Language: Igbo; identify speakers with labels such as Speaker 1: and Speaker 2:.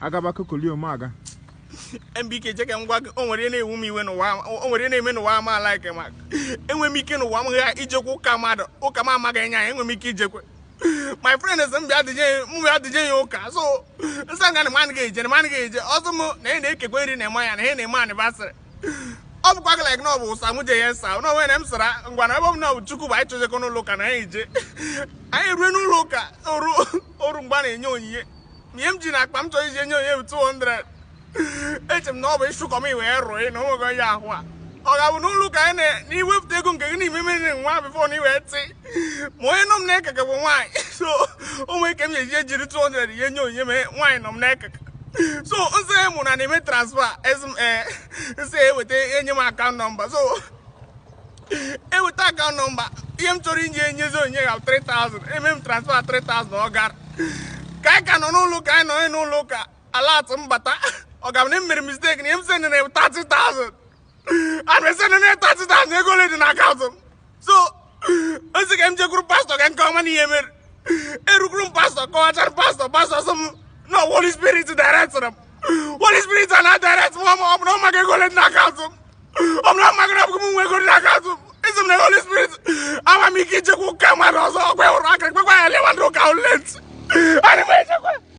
Speaker 1: Agaba kokolio m aga.
Speaker 2: MBK, cheke m gwa gị, o nwere ihe na-ewu m iwe n'ụwa, o nwere ihe na-eme n'ụwa ama like maka enwe m ike n'ụwa m gha ijekwa ụka mmadụ, ụka m amaghị enye anyị. Enwe m ike ijekwe. My friend sị m bịa dije, m bịa dije ya ụka. So nsọ nga na m anaghị eje, na m anaghị eje ọzọ. M na ị na-ekekwe nri na-eme ya na ihe na-eme anniversary. Ọ bụkwa gị like na ọ bụ ụsa m je ya nsa na onwe na m sara ngwa na ebe ọ bụ na ọ bụ Chukwu bụ anyị chọjekọ n'ụlọ ụka na anyị je. Anyị rue n'ụlọ ụka oru oru mgbe a na-enye onyinye, ihe m ji na akpa m chọrọ iji enye onyinye bụ 200. Eche m na ọ bụ ịchụkọ m wee rụọ na onweghị onye ahụ a ọ ga-abụ n'ụlọ ụka anyị na iwepụta ego nke gị n'ime mmiri nwa before na iwee tị ma onye nọ m na-ekeke bụ nwaanyị. So o nwere ike m ji ejiri 200 ihe nye onyinye ma nwaanyị nọ m na-ekeke. So nsị mụ na na-eme transfer ezi m, ee, nsị eweta enye m account number. So eweta account number, ihe m chọrọ inye enyezi onyinye ga 3000. Eme m transfer 3000, ọ gara. Ka anyị ka nọ n'ụlọ ụka, anyị nọ n'ụlọ ụka alat mbata, ọ ga na m mere mistake na ihe m sendịrị 30,000. Ana m esendịrị 30,000, ego ole dị na account m? So ozi ka m jekwuru pastọ ka nke ọma na ihe mere. Erukwuru m pastọ, kọwachara pastọ. Pastọ sị m na Holy Spirit directịrị m. Holy Spirit a na direct m, ọ bụ na ọ maghị ego ole dị na account m? Ọ bụ na ọ maghị na ọ bụ m nwe ego dị na